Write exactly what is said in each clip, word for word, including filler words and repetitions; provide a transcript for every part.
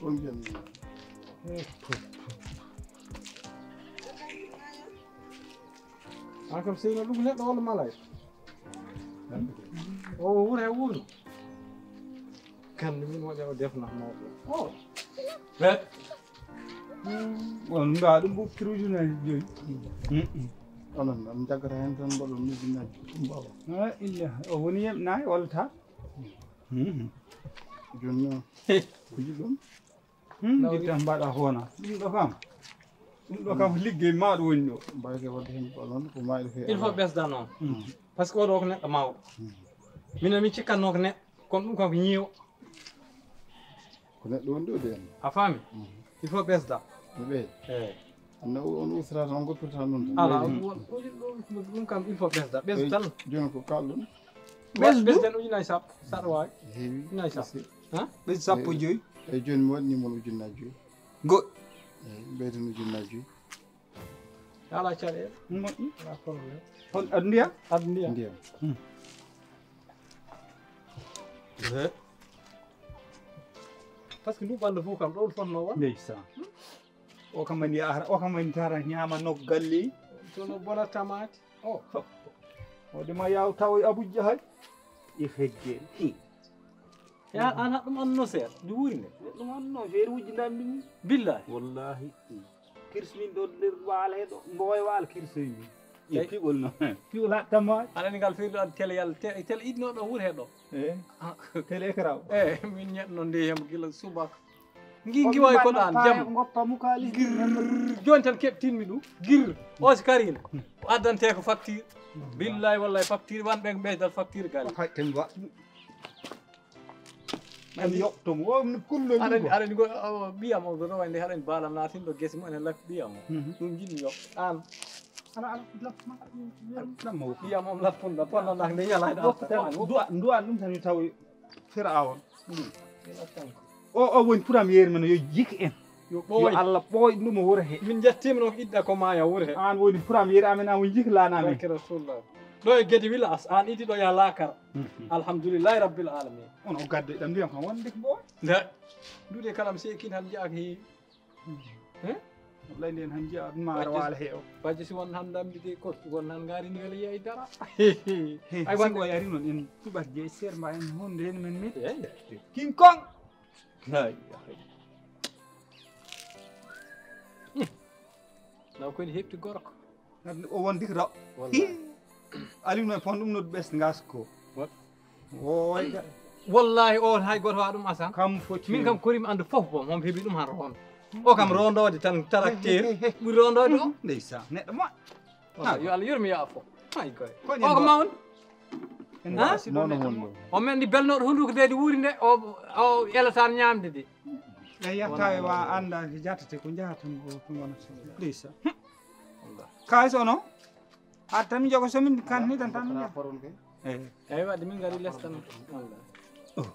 Ɗum ɓen. An kam, seyno ɗum neɗɗo walla malay? O wuro he wuro. Kan min waɗa o defna mawɗo. O. He. On mbaɗa ɗum ɓukkiri ujunnaji joyi. Onon, on jaggata hen tan mbaɗon ujunnaji ɗum mbawa. Ha, illa. O woni yem nayi walla ta? Mhm. Jooni noon. Ko jiɗɗon? Hmm, jiɗɗa mbaɗa hoona. Ɗum ɗo kam. Ɗum ɗo kam liggey maaɗo woni ɗo. Mbayde wadde hen ko noon, ko maaɗo fe. Il faut ɓesda noon. Hmm. Parce que oɗo ko neɗɗo mawɗo. Hmm. Minen min cikkanno ko neɗɗo, kono ɗum kam ko ñiiwo. Ko neɗɗo woni ɗo de en. A faami? Hmm. Il faut ɓesda. No ɓe? Eey. Anna o, on usra tan, on goppirta noon tan. Ala, ɗum, ɗum kam il faut ɓesda. Ɓesdu tan. Jooni ko kalɗon? Ɓesdu? Ɓesden ujunnaji sappo, saɗa waawi. Heewi. Ujunnaji sappo. Ɓesdu sappo e joyi. Eyi, jooni mi waɗni mon ujunnaji joyi. Go. Eyi, ɓeyden ujunnaji joyi. Ala caɗeele. Moƴƴi. Ala problème. Hol aɗa ndiya? Aɗa ndiya. Ndiyam. Hmm. Ehe. Parce que ndu ɓanndu fof kam, ɗo ɗum fotnoo won. Ndeysaan. O kam woni yahata, o kam woni tara ñaama noggal ley. Kono bona tamaate. O. O de ma yaw taw e Abuja hay. E feggel. Hi. Ya, an haɗ ɗum anno seeɗa. Ndi wuuri nde. Ɗum anno, feere wujji ndammi ni. Billahi. Wallahi. Kirsi min ɗo nder waala he ɗo. Mboy waala kirsi min. Ye piɓol no. Piɓol haɗ tamaate. Aɗa andi ngal feere ɗo ad tele yalla. Te-, tele iɗno ɗo wuuri he ɗo. Eh. Ah. Tele écran. Eh, min ñetno nde hem gila subaka. Ngi, ngi wawi koɗo an, jam. Gir. Joni tan keɓtinmi ɗum. Gir. O si karino. O addante ko facture. Billahi wallahi facture wan ɓe ɓeydal facture gal. Hay tem wa. Ani yoɓto mo. O kullo. Aɗa, aɗa ni go, o, ɓiyam o ɗo wayde haɗa ni balam natin ɗo gese mo ene lak ɓiyam o. Mhm. Ɗum jiɗmi yoɓ. An. Ala, ala, lappu ma. Lappu ma. Ɓiyam o lappu ɗo ponno nak nde ñala. Duwa, duwa ɗum tan mi taw Firaawon. Hmm. O, o woni premier men yo jik en. Yo ɓooy. Yo Allah ɓooy ɗum o wuro he. Min njettiima noon idda ko maa yo wuro he. An woni premier amen, an woni jik laana amen. Barke Rasulullah. Ɗo e Gedi Wilaas, an idi ɗo ya laakara. Mhm. Alhamdulillahi Rabbil Alamin. On o gaddo ɗam ndiyam kam wonde ko ɓooy. Nde. Ndude kala mi seekin tan njiyaa ko heewi. He? Wallahi nden han jiya maaro waala he o. Bajjo si won han dambi de ko won han ngari ni wala yeyi dara. He, ay wonde o yari non en tubat je ser ma en honde en men mit. King Kong. Hay. Na ko ni hepti gorko. O won dikra. Wallahi. Aliou no fon ɗum noddu ɓes ngasko. Wallahi o hay goto wa ɗum asan. Kam foti min kam korimi andu fof bom hom heɓi ɗum han rondo. O kam rondode tan tarakter ɓuri rondode o. Ndeysan neɗɗo mo. Yo Allah yurmi yaafo. Hay goy. O ko mawn. O men ndi belnoɗo hunduko de ɗi wuuri nde o elatan ñamde de. E yatta e wa anda jattate ko jahata ko gonata. Ndeysan. Kayis ono. Ar tan mi jogo somin kan ni tan tan mi jogo. Eyi. Eyi wadde min ngari lestan.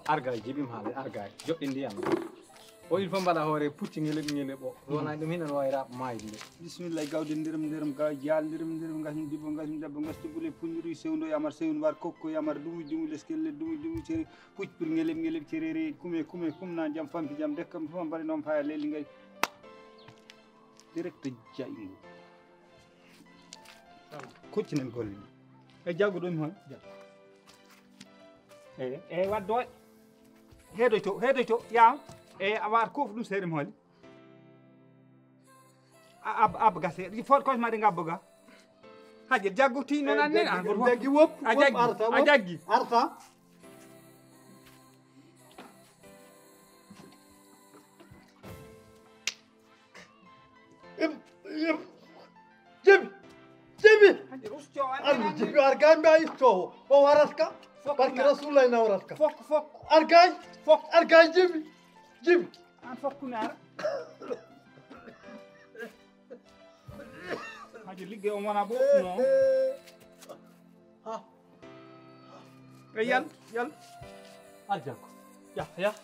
Arga jibim haale arga joɗɗi ndiyam. O il faut mbaɗa hoore pucci ngele ngele ɓo. Wona ɗum hino wawi rap maayde nde. Bismillah gawde ndiram ndiram gaw jaal ndiram ndiram ngasmi dibbo ngasmi debbo ngasti bule puñiri sewndo yamar sewndu war kokko yamar dumuj dumuj leskelle dumuj dumuj cere pucc pour ngelem ngelem cerere kume kume kumna jam fampi jam dekkam tuma mbaɗi noon faya leydi ngari. Direct jayngu. Kuccinen golle ɗi. E jaggu ɗum hon. Eyi, eyi waddo. Heedoyto, heedoyto, yaa. Eyi a waat kof ɗum seeɗa mi hooli. A ab ab gase. Ɗi fot kof ma ɗi ngabbo ga. Haje jaggu ti non an nen an. Jaggi wop, a jaggi. A jaggi. Arta. Im, im. Jibi! Jibi! Hade usto an. An jibi argay mbi a ittowo. O warat ka? Barke Rasulullah na warat ka. Fok fok. Argay? Fok. Argay jibi. Jibi. An fok mi ara. Hade ligge o wona bo no. Ha. E yal yal. Aljanko. Ya ya.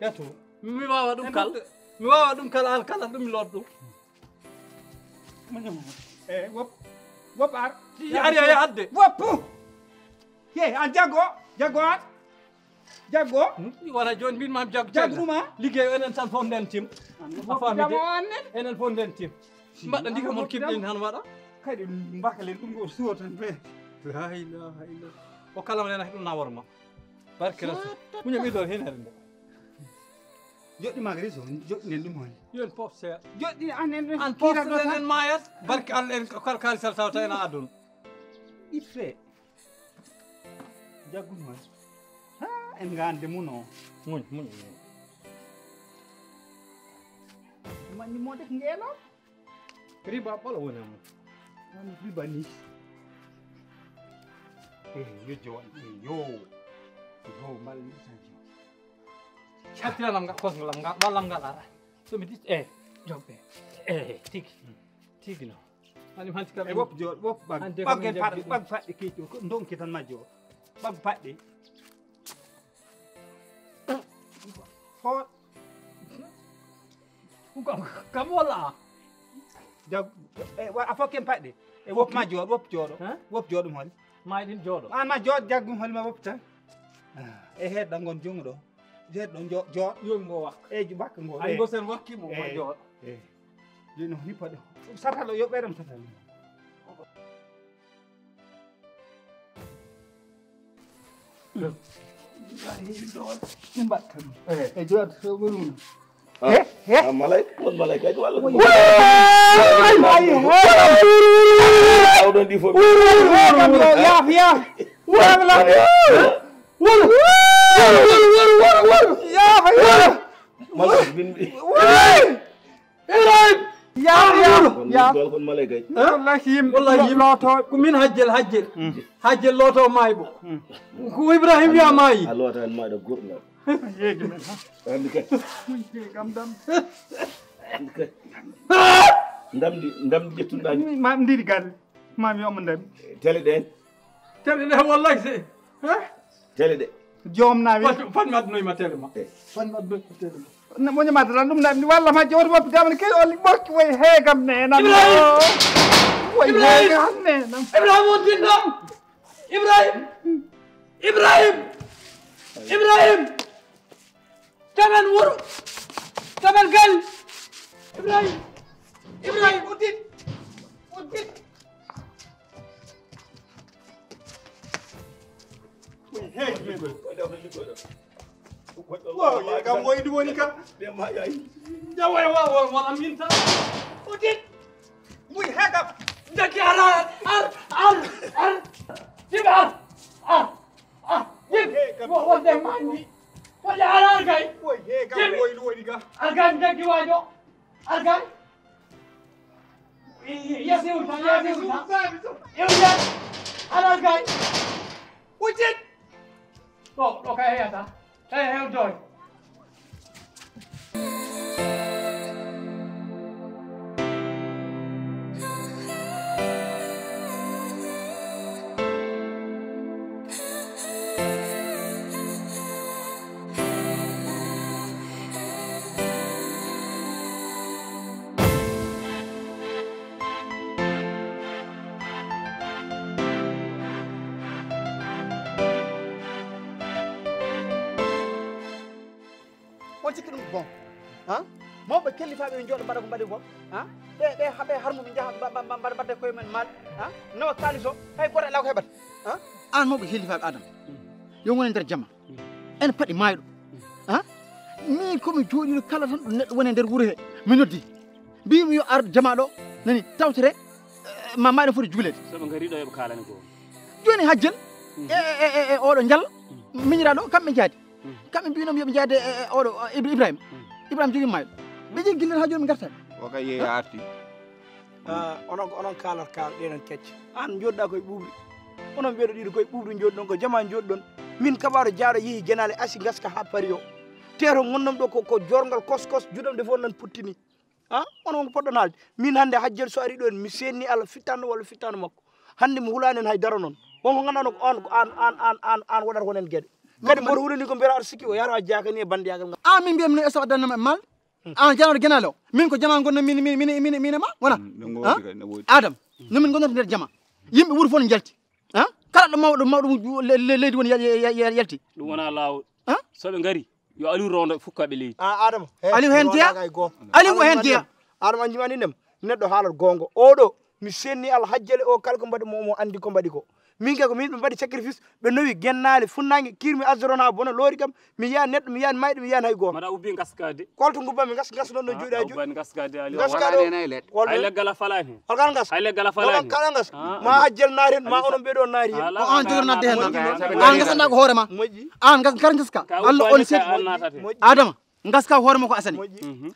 Ya to. Mi wawa ɗum kal. Mi wawa ɗum kal an kala ɗum loddo. E wop. Wop ar. Ari ay hadde. Wop. Ye an jago. Jago ar. Jaggo? Hmm? Wona jooni mbin mam jaggo. Jaggo ɗum, a? Liggey o enen tan fof nden tim. A faami de? Enen fof nden tim. Mbaɗɗa ndika mon kiɓɗen tan waɗa. Kadi mbakalen ɗum ɗo suwo tan ɓe. La ilaha illallah. O kala mo nena ɗum nawor ma. Barke Rasul. Muñam idol hen herde. Joɗɗi magari so joɗɗinen ɗum hon. Yon pop seya. Joɗɗi an en. An pop seya en mayat. Barke Allah en kal kali sal tawta en adun. Ife. Jaggu hon. Ha, en gande muno. Muñ, muñ. Mani mo def ngelo. Riba ɓolo woni mo. Mani riba ni. Eh, yo jowan, eh, yo. Yo, mal ni santi. Chatira lam ga kos lam ga lam ga ara. So mi dit eh job eh. Eh, tigi. Tigi no. Ani hanti kam. E wop jo, wop bag. Bag en paɗɗe, bag paɗɗe kecco, ko ndonki tan majjo. Bag paɗɗe. Hot. Kam, kam wala. Jag, e wa a fokken paɗɗe. E wop ma jooɗo, wop jooɗo. Hein? Wop jooɗo mo hol. May ɗin jooɗo. An ma jooɗo jaggum hol ma wop tan. E hedda ngon jungo ɗo. Heddo jo jo. Yo mo wak. E bakka ngo. Ay go sen wakki mo ma jooɗo. E. Dino ni paɗo. Satalo yo ɓeram satalo. Mbaɗta ɗum. E jooɗo so ɓuruna. He he. Malayka won malayka ji walla. Awɗon ɗi fof. Yaafa yaafa. Wala wala wala wala wala wala. Yaafa yaafa. Malayka bindi. Ibrahim. Ya ya ya. Dol kon malayka. Wallahi yim wallahi yim loto ko min hajjel hajjel. Hajjel loto maybo. Ko Ibrahim ya mayi. A lota en maydo gurna. Yeegi men. Andi kay. Kam dam. Andi kay. Ndamdi ndamdi jettunɗa ni. Ma ndiri gal. Ma mi omo ndam. Tele den. Tele den wallahi se. Ha? Tele de. Joom na wi. Fan mi addunoy ma tele ma. Fan mi addunoy ma tele ma. Na mo nyama tan ɗum na mi walla ma jooto woppi dam ke oli bokki way he gam ne nan. Ibrahim. Way he gam ne nan. Ibrahim on din ɗo. Ibrahim. Ibrahim. Ibrahim. Tamen wuro. Tamen gal. Ibrahim. Ibrahim uddit. Uddit. Hey, hey. Wow, ye kam woyde woni ka. Jawa wa wa wa aminta. Uddit. Muy hega. Ndaki ara ar ar ar. Tiba ar. Ah. Ah. Yim. Wo wo de mani. Wo de ara ar gay. Woy he kam woyde woni ka. Ar gay ndaki wajo. Ar gay. Yes, you can, yes, you can. You can. Another guy. Which it? Oh, okay, yeah, sir. Hey, hey, joy. On sikki ɗum bon, ha? Mawɓe kellifaaɓe ɓe jooɗo mbaɗa ko mbaɗi bon, ha? Ɓe ɓe haɓe harmuɓe njaha mbaɗa mbaɗa koye men mal, ha? Nawa kaalis o hay goto alaa ko heɓata, ha? An mawɓe kellifaaɓe Adama, yo ngone nder jama. En paɗi maayɗo, ha? Min komi jooɗiɗo kala tan ɗo neɗɗo woni e nder wuro he, mi noddi. Mbimi yo ar jama ɗo, nani tawtere, eh, ma maayɗo foti juuleede. Soɓe ngari ɗo yoɓe kaalani ko. Jooni hajjel, e e e e oɗo njal, miñiraaɗo kamɓe njaadi. Kamɓe mbinomi yoɓe njaade e e oɗo Ibra- Ibrahima. Ibrahima jogi maayɗo. Ɓe jogii gillan ha jooni ɓe ngartaani. O kay yeeya arti. Ah, onon ko onon kaalat kaal ɗeɗon kecce. An jooɗɗa koye ɓuuɓri. Onon mbiyeɗo ɗiɗo koye ɓuuɓri jooɗɗon ko jama jooɗɗon. Min kaɓaaro jaaɗo yeehi genaale asi ngaska ha pari o. Teeto gonɗon ɗo ko ko jorgal kos kos juɗam de fof nan puttini. Ah, onon ko poɗɗon haalde. Min hannde hajjel so ari ɗon mi senni Allah fittano walla fittano makko. Hannde mi hulaani en hay dara noon. Wonko ngannduɗaa ko on ko an an an an an waɗata ko nen geɗe. Kadi mboɗo hulani ko mbiyata aɗa sikki o yahata o jaakani e banndiyagal ngal. An min mbiyammi no esa waɗdanno mal. An janoɗo genaale o. Min ko jama gonno min min min min min ma wona. Adam. No min gonnoto nder jama. Yimɓe wuro fof no njalti. Ha? Kala ɗo mawɗo mawɗo le- le- leydi woni yal- yal- yal- yalti. Ɗum wona laawol. So ɓe ngari, yo Aliou rondo fukka ɓe leydi. A, Adama. Aliou heen jeya? Aliou o heen jeya? Adama, anjum ani nem. Neɗɗo haalat goonga. Oɗo, mi senni Allah hajjele o kala ko mbaɗi mo, mo anndi ko mbaɗi ko. Min kay ko min ɓe mbaɗi sacrifice, ɓe nowi gennaale, funnaange, kirmi asdoron haa bona, loori kam, mi yiyan neɗɗo, mi yiyan mayɗo, mi yiyan hay gooto. Mbaɗa ubbi ngaska de. Holto ngubba mi ngas-, ngas ɗon no juuɗe haa juuɗe. Ubba ngaska de, Ali. Ngaska ɗo. Hay leggal a falaani. Holkan ngas. Hay leggal a falaani. Kala ngas. Ma hajjel naari heen, ma onon ɓe ɗo naari heen. Ko aan jogori nadde heen tan. Aan ngasanda ko hoore ma. Moƴƴi. Aan ngas-, kala ngaska. Allah on seeɗi. Adama. Ngaska hoore makko asani.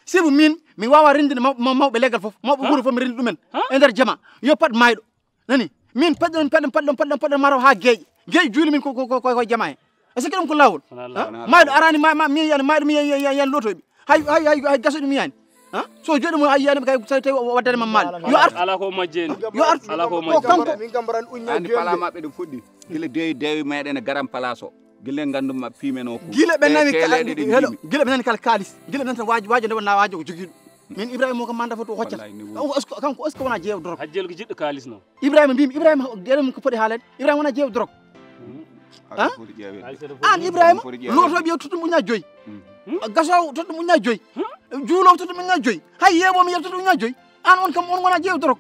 Sibu min, mi wawa rendude maw-, maw-, mawɓe leggal fof, mawɓe wuro fof mi rendi ɗumen. E nder jama, yo pat mayɗo. Nani? Min paɗɗon, paɗɗon, paɗɗon, paɗɗon, paɗɗon maro ha geeƴe. Geeƴe juuli min ko, ko, ko, ko, ko jama en. Est-ce que ɗum ko lawol? Wala lawol. Mayɗo arani ma, ma, mi yani, mayɗo mi yani, yani, yani lotoyɓe. Hay, hay, hay, hay gasuɗo mi yani. So jooɗi mo hay yani kay, so tawi o waddani ma maal. Yo artu. Ala ko majjeni. Yo artu. Ala ko majjeni. Ko kanko. Min kam mbaran uñña. Andi pala maɓɓe ɗum fuɗɗi. Gila dewi, dewi meɗen e garam palaso. Gila ngandum ma pimeno ko. Gila ɓe nani ka-, helo, gila ɓe nani kala kaalis. Gila ɓe nani tan waajo, waajo nde wona waajo ko jogiiɗo. Min Ibrahima o kam manda foto o hoccat. Wallahi ni woni. O, o, kanko est-ce que wona jeewo drog? Hajjel ko jiɗɗo kaalis no. Ibrahima mbimi, Ibrahima, ɗeɗen ko poti haalade. Ibrahima wona jeewo drog. An Ibrahima, lotoɓe yo tottum uñña joyi. Gasowo tottum uñña joyi. Juulowo tottum uñña joyi. Hay yeeɓomi yo tottum uñña joyi. An on kam on wona jeewo drog.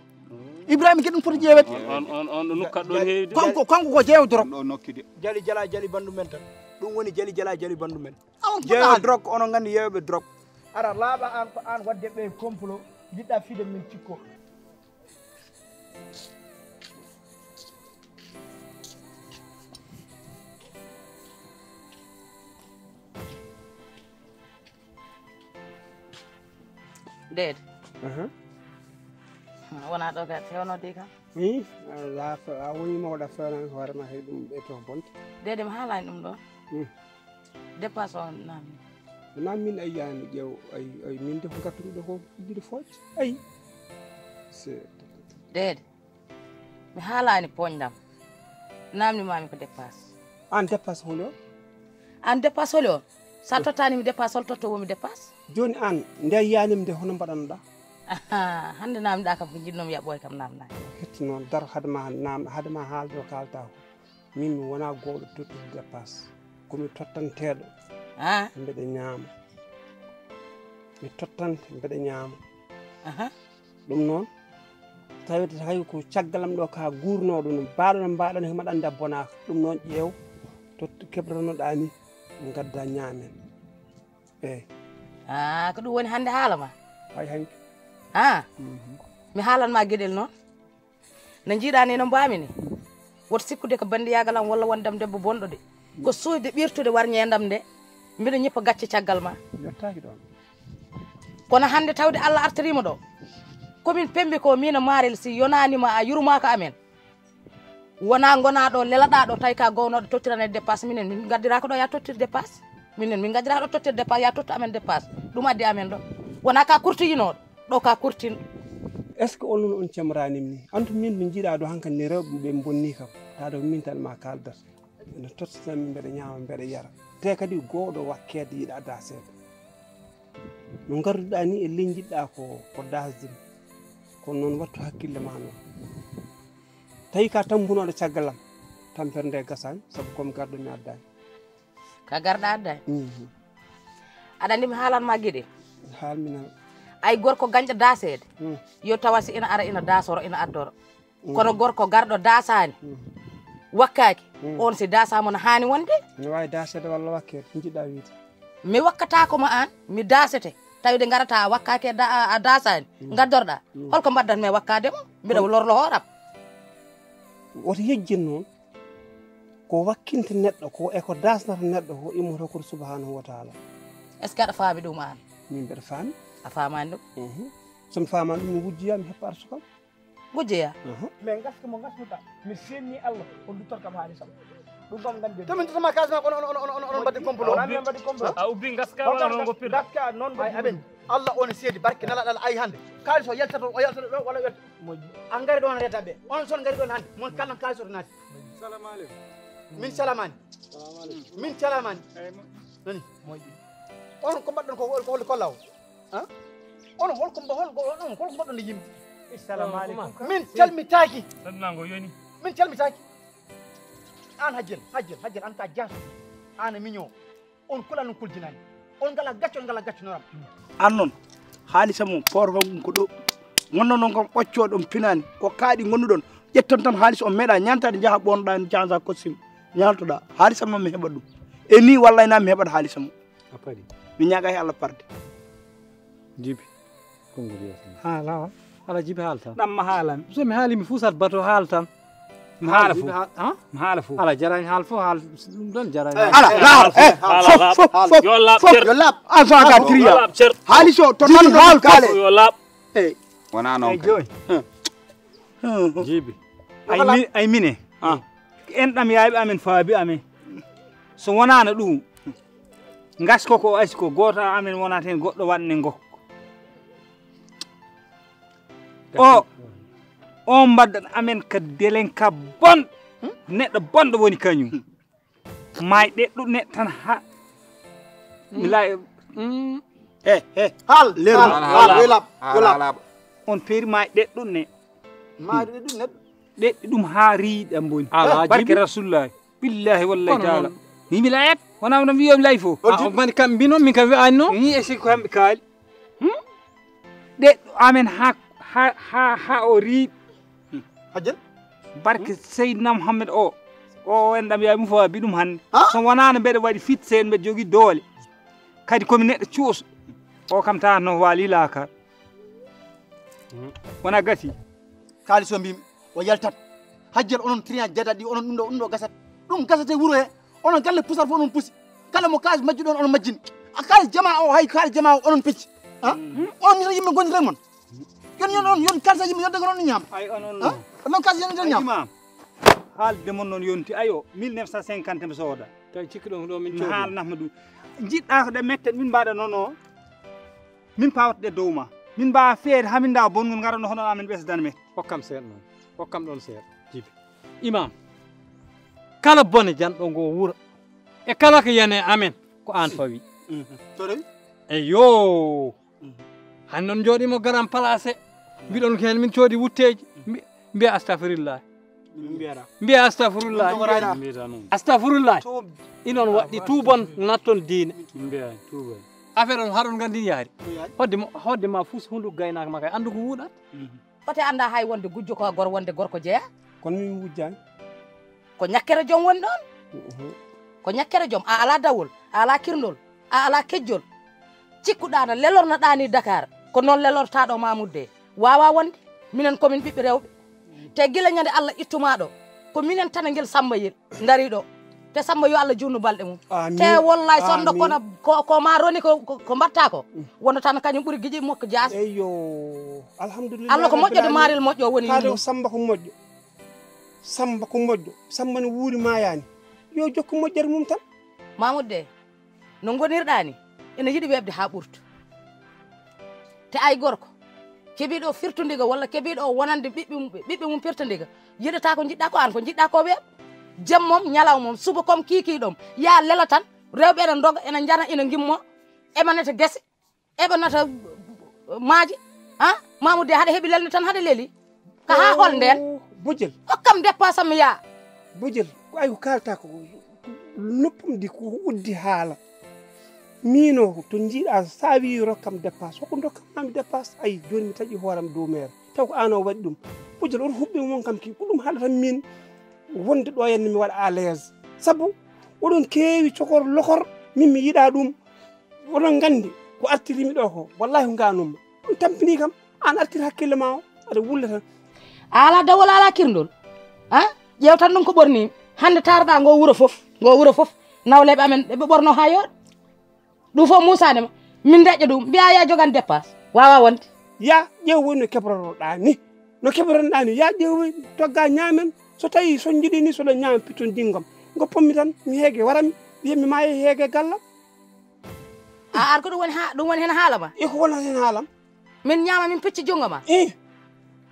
Ibrahima ke ɗum foti jeewede. On, on, on, on ɗo nokkat ɗon heewi de. Kanko, kanko ko jeewo drog. Ɗo nokki de. Jali jala jali bandu men tan. Ɗum woni jali jala jali bandu men. Jeewo drog, onon nganndi yeewɓe drog. Ara laaɓa an ko an wadde ɓe complot, njiɗɗa fiide min cikko. Deede. Wona ɗo kadi fewnode kam. Ii, a woni mawɗo fewnani hoore ma, hay ɗum ɓe to bonde. Deede, mi haalani ɗum ɗo. Dépasse o namni. Wona min, ay, yani ƴeew, ay, ay, min de ko ngattuɗo ɗo ko fijjude fooƴ. Ay. Se. Deede. Mi haalani poñdam. Namni mami ko dépasse. An dépasse holi o? An dépasse holi o? Sa tottani mi dépasse, hol totto womi dépasse? Joni an, nde yiyanimi nde, hono mbaɗannoɗa? Aha, hande namɗa kam ko jiɗnomi yaɓɓoy kam namna. Hetti noon, dar hade ma nam-, hade ma haalde o kalta ko. Min mi wona gowɗo tottude dépasse. Ko mi tottanteeɗo. Ah. Mbeɗa ñaama. Mi tottante, mbeɗa ñaama. Aha. Ɗum noon, tawde hay ko caggal am ɗo ka guurnooɗo no mbaɗano, mbaɗano himo ɗannda bonaaka. Ɗum noon ƴeew, tottu keɓranoɗa ni, ngadda ñaamen. Eey. Ah, ko ɗum woni hannde haala ma? Hay hanki. Ah. Mhm. Mi haalan ma geɗel noon. No njiiɗaa ni no mbaami ni. Woto sikkude ko banndiyagal am walla wondam debbo bonɗo de. Ko suude ɓirtude war ñeendam nde. Mbiɗa ñippa gacce caggal ma. Yottaaki ɗoon. Kono hannde tawde Allah artiriima ɗo. Ko min pembi ko miin e Marel si yonaani ma a yurmaaka amen. Wona ngona ɗo lelaɗa ɗo tawi ka gownooɗo tottirane dépasse, minen min ngaddiraka ɗo ya tottir dépasse. Minen min ngaddiraka ɗo tottir dépasse, ya tottu amen dépasse. Ɗum addi amen ɗo. Wona ka kurtiyinooɗo, ɗo ka kurtin. Est-ce que on noon on cemranim ni? Antu min mi jiiɗa ɗo hankadi ni rewɓe ɓe bonni kam. Tawa ɗo min tan ma kaldata. Ene tottitan min mbeɗa ñaama, mbeɗa yara. Te kadi gowɗo wakkeede yiɗa daseede. No ngarduɗa ni e ley jiɗɗa ko, ko dasde mi. Kono noon wattu hakkille ma noon. Tawi ka tampunoɗo caggal am, tampere nde gasani, sabu komi garɗo mi addani. Ka garɗa addani? Mhm. Aɗa andi mi haalan ma geɗel? Haal mi nana. Ay gorko gañɗo daseede, mm, yo tawa si ina ara ina dasoro, ina addoro. Mm. Kono gorko garɗo dasaani, mm, wakkaaki, mm, on si dasama no haani wonde? Ne waawi daseede walla wakkeede, jiɗɗa wiide. Mi wakkataako ma aan, mi daasete. Tawde ngarata a wakkaaki a da-, a, a daasaani, mm, ngaddorɗa. Mm. Holko mbaɗdatmi e wakkaade mo? Mbiɗa lorlo hooram. Woto yejjin noon. Ko wakkinte neɗɗo ko e ko daasnata neɗɗo ko immotoo ko to subhanahu wa taala. Est-ce que aɗa faami ɗum aan? Min mbeɗa faami. A faamaani ɗum? Mhm. So mi faamaani ɗum, mi wujjoya, mi heppa arsuka am. Gujjeya. Mhm. Mais ngaska mo ngasnuɗa, mi senni Allah, on duttor kam haali sam. Ɗum kam nganndi. To min totama kaas ma, on, on, on, on, on mbaɗi complot. Wala min mbaɗi complot. A ubbi ngaska wala non goppirɗa? Ngaska noon mbaɗi. Ay, aɓen. Allah on seedi barke nala ɗal ay hannde. Kaalis o yaltato, o yaltato ɗo walla o yaltato. Moƴƴi. A ngari ɗon reta ɓe. On son ngari ɗon hannde. Mon kala kaalis o to naati. Salamu aleykum. Min salamani. Salamu aleykum. Min salamani. Eyyi, mo- Nani? Moƴƴi. On ko mbaɗɗon ko, ko, ko, ko law? Han? Onon holko mba-, hol-, hol-, onon holko mbaɗɗon e yimɓe? Assalamu aleykum. Min calmitaaki. Salminango yoni. Min calmitaaki. Aan Hajjel, Hajjel, Hajjel, aan ka jaaso. Aan e miño. On kula, on kuljinaani. On ngala gacce, on ngala gacce noram. An noon, haalisa mo poor ko ɗum ko ɗo. Wonno noon kon ɓoccoo ɗon pinaani. Ko kaaɗi ngonnuɗon. Ƴetton tan haalis on meeɗa ñaantaade njaha ɓoonɗaa en jansa costume. Ñaaltoɗaa. Haalisa mo mi heɓa ɗum. E nii wallay naa mi heɓat haalisa mo. A paɗi. Mi ñaaga he Allah parde. Jibi. Konngol yeeso. Haala on. Ala jibi haal tan. Ɗam ma haalan. So mi haali mi fusat bato haal tan. Mi haala fof. Ha? Mi haala fof. Ala jaraani haal fof haal ɗum ɗon jaraani. Ala, la, eh, fof, fof, fof, yo laaɓ fof. Yo laaɓ. Avant ka triya. Yo laaɓ cer. Haali so to nan haal fof. Yo laaɓ. Eh. Wonaa noon kay. Jooni. Jibi. Ay mi-, ay mine. Ah. En ɗam yaaɓe amen faabi amen. So wonaano ɗum. Ngasko ko asi ko gooto amen wonata heen goɗɗo waɗne ngokko. O, o mbaddat amen ka delenka bon. Neɗɗo bonɗo woni kañum. Maay ɗeɗɗu neɗɗo tan ha. Mi lay. Eh, eh. Haal, leer. Haal, haal, haal, haal, haal. On peeri maay ɗeɗɗu ne. Maay ɗeɗɗu neɗɗo. Ɗeɗɗi ɗum haa riiɗi am boni. Ala barke jibi. Rasulullahi. Billahi wallahi taala. Ni mi layat. Wona wona wiyo mi lay fo. Ah, o mani kam mbinon min kam wi'ani no. Ni e si ko kamɓe kaali. Hmm? Ɗeɗɗo amen ha, ha, ha, ha o riiɗi. Hajjal? Barke Seydina Muhammad o. O en ɗam yawi mo fo abi ɗum hannde. Ha? So wonaano mbeɗa waɗi fit seen mbeɗa jogii doole. Kadi komi neɗɗo cuuso. O kam tawa no waali laakar. Wona gasi. Kaalis o mbimi o yaltat. Hajjal onon trian jadaɗi onon ɗum ɗo ɗum ɗo gasat. Ɗum gasate wuro he. Onon galle pusat fof onon pusi. Kala mo kaalis majjuɗon onon majjini. A kaalis jama o hay kaalis jama o onon pecci. Ha? Onon ni yimɓe gondi rek mon. Yon yon on yon kaalis yimɓe yodde ko non ñam. Ay onon. Ha? Onon kaalis yon yon ñam. Imam. Haalde mon noon yonti ayo mille neuf cent cinquante mi sooda. Tawi cikki ɗon ɗo min mi coodi. Haalnatma ɗum. Jiɗɗa ko ɗe mette min mbaɗa noon o. Min pawatde dow ma. Min mbaawa feere haa min ndawa bonngu ngarano hono amen ɓesdan men. Hokkam seeɗa noon. Hokkam ɗon seeɗa. Jibi. Imam. Kala bone janɗo ngo wuro. E kala ko yane amen ko an fawi. To rewi? Eyo. Hani noon jooɗiima garan placé. Mbiɗon ko heen min coodi wutteeji. Mbi-, mbiya astafirullah. Min mbiyata. Mbiya astafirullah. Min jogorani. Min mbiyata noon. Astafirullah. Tuub. Inon waɗɗi tuubon natton diine. Min mbiyani tuubon. Affaire on haɗon nganndi yaari. Ko yaari? Hodde mo, hodde ma fus hundu gaynaaka ma kay anndu ko wuuɗat. Mhm. Ote annda hay wonde gujjo ko gor wonde gorko jeya. Kono min wujjaani. Ko ñakkere joom woni ɗon. Mhm. Ko ñakkere joom. A ala dawol, a ala kirndol, a ala kejjol. Cikkuɗaa no lelornoɗaa ni Dakar, ko noon lelortaa ɗo Mamoudou de. Waawaa wonde, minen komin ɓiɓɓe rewɓe. Te gila ñande Allah ittumaa ɗo, ko minen tan e ngel Samba Yel ndarii ɗo. Te Samba yo Allah juutnu balɗe mum. Amiin. Te wallahi so ndo kono ko, ko ma roni ko, ko, ko mbatta ko. Mm. Wono tan kañum ɓuri giƴi makko jaas. Eyyo, alhamdulillah. Allah ko moƴƴo de maarel moƴƴo woni. Kaade o Samba ko moƴƴo. Samba ko moƴƴo. Samba no wuuri maayaani. Yo jokku moƴƴere mum tan. Mamoudou de. No ngonirɗaa ni, ina yiɗi weeɓde haa ɓurta. Te ay gorko, kebiiɗo o firtondiga walla kebiiɗo o wonande ɓiɓɓe mum, ɓiɓɓe mum firtondiga, yiɗataa ko njiɗɗaa ko aan ko njiɗɗaa ko weeɓ. Jam mom, ñalaw mom, suba kom kiikii ɗom, yaa lela tan, rewɓe ena ndoga, ena njana, ena ngimmo, eɓanata gese, eɓanata maaje, ha? Mamoudou de haɗa heɓi lelnde tan haɗa leli. Ka haa hol ndeen? Oh, Bojel. Hokkam dépasse am mi yaa. Bojel, ko ay ko kaalta ko noppam di ko uddi haala. Miino to njiiɗa sa wi rokkam dépasse, hoko dokkam mami dépasse, ay jooni mi taƴi hooram dow mere. Taw ko aan o waɗi ɗum. Bojel, oto huɓɓe mon kam ki, ko ɗum haɗata min wonde ɗo henne mi waɗa à l'aise. Sabu oɗon keewi cokor lokor, min mi yiɗa ɗum. Oɗon nganndi ko artirimi ɗo ko, wallahi ko nganumma. On tampini kam, aan artir hakkille ma o, aɗa wulla tan. A ala dawol, a ala kirndol. Ha? Ƴeew tan ɗum ko ɓornimi. Hannde taroɗa ngo wuro fof, ngo wuro fof. Nawleeɓe amen ɓe ɓorno haa yooɗa. Ɗum fof muusaani ma. Min ndeƴƴa ɗum, mbiya ya jogan dépasse. Waawaa wonde. Ya ƴeew woni no keɓrotoɗaa ni. No keɓrotoɗaa ni, ya ƴeew togga ñaamen. So tawi so njiɗi ni, so ɗo ñaama pitton dingom. Ngo pommi tan, mi heege waran mi, wiya mi maayi heege gallam. A ar ko ɗum woni ha, ɗum woni hen haala ma? E ko wonata hen haalam? Min ñaama, min pecci junngo ma? Eh.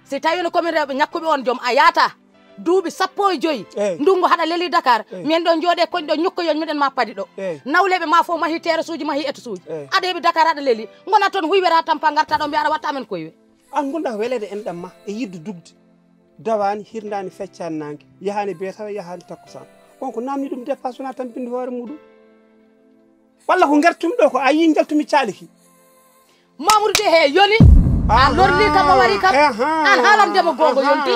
Si tawi no komin rewɓe ñakkuɓe on joom, a yaata. Duuɓi sappo e joyi. Eh. Ndunngu haɗa leli Dakar. Eh. Min ɗo jooɗe koñ ɗo ñukkoyoñ miɗen ma padi ɗo. Eh. Nawleɓe ma fof mahi terasuuji, mahi etosuuji. Eh. Aɗa heɓi Dakar aɗa leli. Ngona toon huywera tampa ngarta ɗo mbiya aɗa watta amen koywe. An gonɗa ko weleede enɗam ma e yidde dugde. Dawaani, hirnaani, feccaani naange. Yahaani bee tawa, yahaani takkusaan. On ko naamni ɗum dépasse wona tampinde hoore muɗum. Walla ko ngartumi ɗo ko a yii njaltumi caali ki. Mamoudou de he yoni. An lorli kam o wari kam. An haalandema gonga yonti.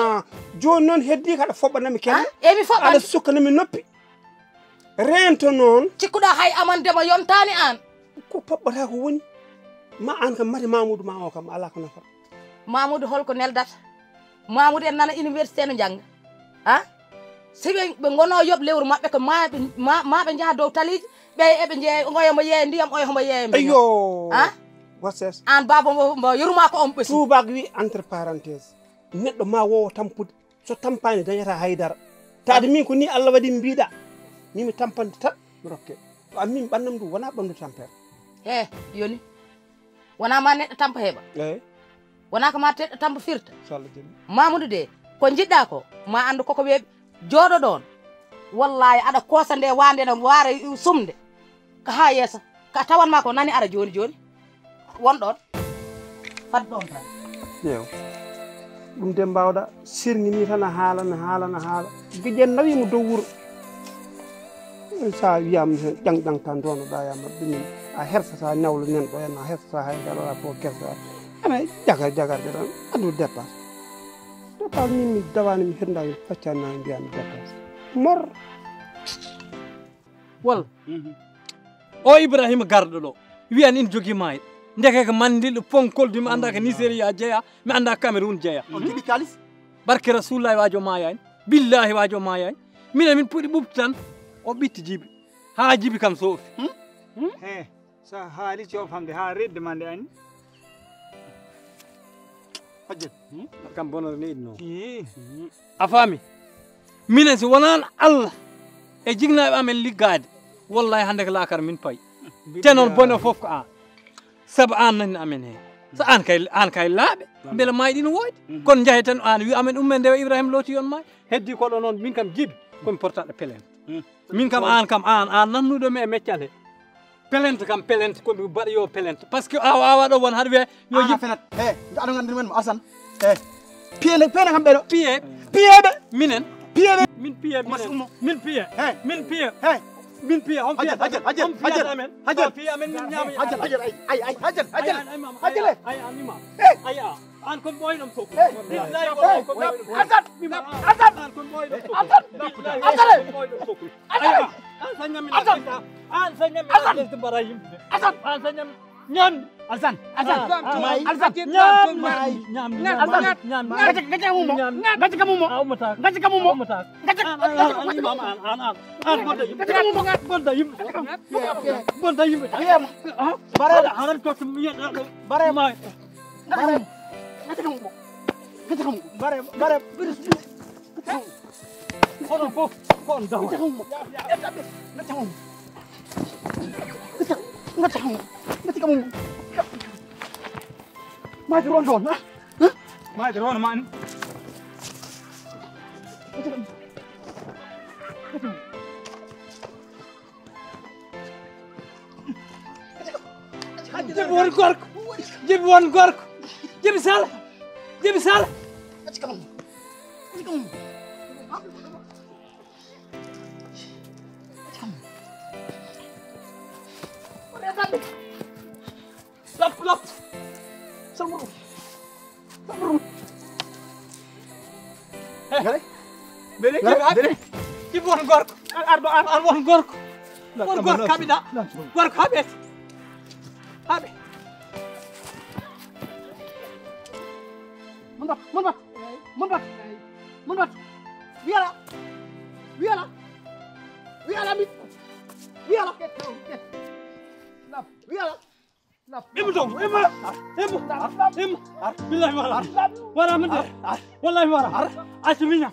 Joni noon heddi kaɗa foɓɓanami kelle. Emi foɓɓan. Aɗa sukkanami noppi. Rento noon. Cikkuɗa hay amandema yontani an. Ko paɓɓata ko woni. Ma an kam mate Mamoudou ma o kam ala ko nafata. Mamoudou holko neldata? Mamoudou en nana université no jannga. Ha? Si ɓe ɓe gono yoɓ lewru maɓɓe ko ma ɓe ma ɓe njaha dow taliiji ɓe eɓe jeeya oyo mo yeeya ndiyam oyo homo yeeya ndiyam. Ayo. Ha? Woses. An baba mo mo yeruma ko on ɓesi. Tubaak wi entre parenthèse neɗɗo ma wowo tampude. So tampaani dañataa hay dara. Taade min ko nii Allah waɗi mi mbiɗa. Min mi tampande tan mi rokke. To an min ɓannam ndu wonaa ɓanndu tampere. He yoni. Wonaa ma neɗɗo tampa heɓa. Eey. Wonaa ko ma neɗɗo tampa firta. So Allah jaɓi. Mamoudou de ko njiɗɗa ko ma anndu koko weeɓi jooɗo ɗoon. Wallaahi aɗa koosa nde waande no waara sumde. Ka haa yeeso ka tawanma ko nani ara jooni jooni won ɗon fad ɗon tan. Ƴeew. Ɗum de mbaawɗa sirŋi ni tan a haala na haala na haala. Giƴen nawii mo dow wuro. Sa wiyama heen ƴaŋ ƴaŋ tan donoɗa yama ɗumen a hersata ñawlo nen ɗo en a hersata hay dal wala ko kersa ana jagar jagarde tan addu dépasse dépasse min mi dawani mi hirda mi faccani na mbiyami dépasse mor. Walla o Ibrahima garɗo ɗo wiyan ina jogii maayɗo ndeke ko manndilɗo ponkol du mi annda ko Nigeria jeeya mi annda ko Cameroun jeeya. On keɓi kaalis? Barke Rasulullahi waajo maayaani. Billahi waajo maayaani. Minen min puɗi ɓuɓti tan o ɓitti jibi haa jibi kam soofi. He so haali coof hamde haa redde ma nde ani. Hajjat. Kam bonore ne inno. A faami? Minen si wonaano Allah e jiknaaɓe amen liggaade wallahi hannde ko laakara min payi. Te noon bone fof ko aan. Sabu aan nani amen heen. So aan kay aan kay laaɓe mbele maayɗi no woodi. Kono njahe tan aan wi amen umme ndewa Ibrahima looti yon maay. Heddi ko ɗo noon min kam jibi komi portaɗo pelente. Min kam aan kam aan aan nannuɗo mi e meccal he. Pelente kam pelente komi baɗa yo pelente parce que awa awa ɗo won haɗa wiya yo yimɓe felat. He aɗa gandi men mo Asan. He piye ne piye ne kam ɓeɗo piye piye ɓe minen piye ɓe min piye minen min piye he min piye he min piye on piye hajjal hajjal hajjal hajjal amen hajjal piye amen min ñaami hajjal hajjal ay ay ay hajjal hajjal hajjal ay ay ay ay ay an kon ɓooyɗom sokku billahi wallahi kon ɓooyɗom sokku asan asan an kon ɓooyɗom sokku asan billahi kon ɓooyɗom sokku asan an sañami asan an sañami asan lesde mbara yimɓe asan an sañami ñamde asan asan asan ñamde ñamde ñamde asan ñamde gaca gaca mumo gaca kamumo gaca kamumo gaca kamumo an an an an bonda yimɓe bonda yimɓe bonda yimɓe barema haran to barema Bare. Bare. Bare. Bare. Kono fof ko on dawa. Ngati ron ɗon. Maayde ron man. Jibi won gorko. Jibi won gorko. Jibi sala. Jibi sala. Lappu lappu. Salmuru. Salmuru. Gare. Bere. Gare. Jibi won gorko. Ar ar ar won gorko. Won gorko kaɓiɗa. Gorko haɓete. Haɓe. Mun bat. Mun bat. Mun bat. Mun bat. Wiyala. Wiyala. Wiyala mi. Wiyala. Wiyala. Imma to, imma, imma, imma. Billahi wala. Wala min de. Wallahi wala. Accu miña.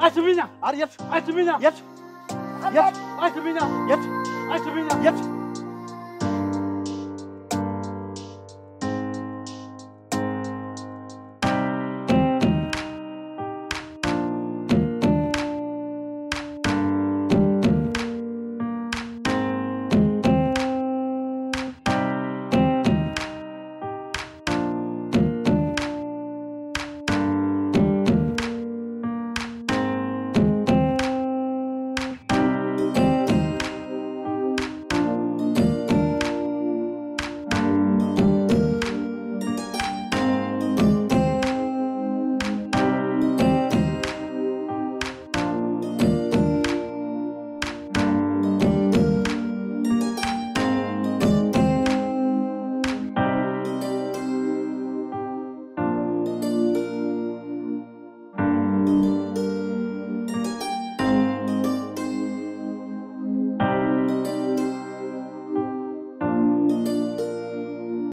Accu miña. Ar yet. Accu miña. Yet. Yet. Accu miña. Yet. Accu miña. Yet.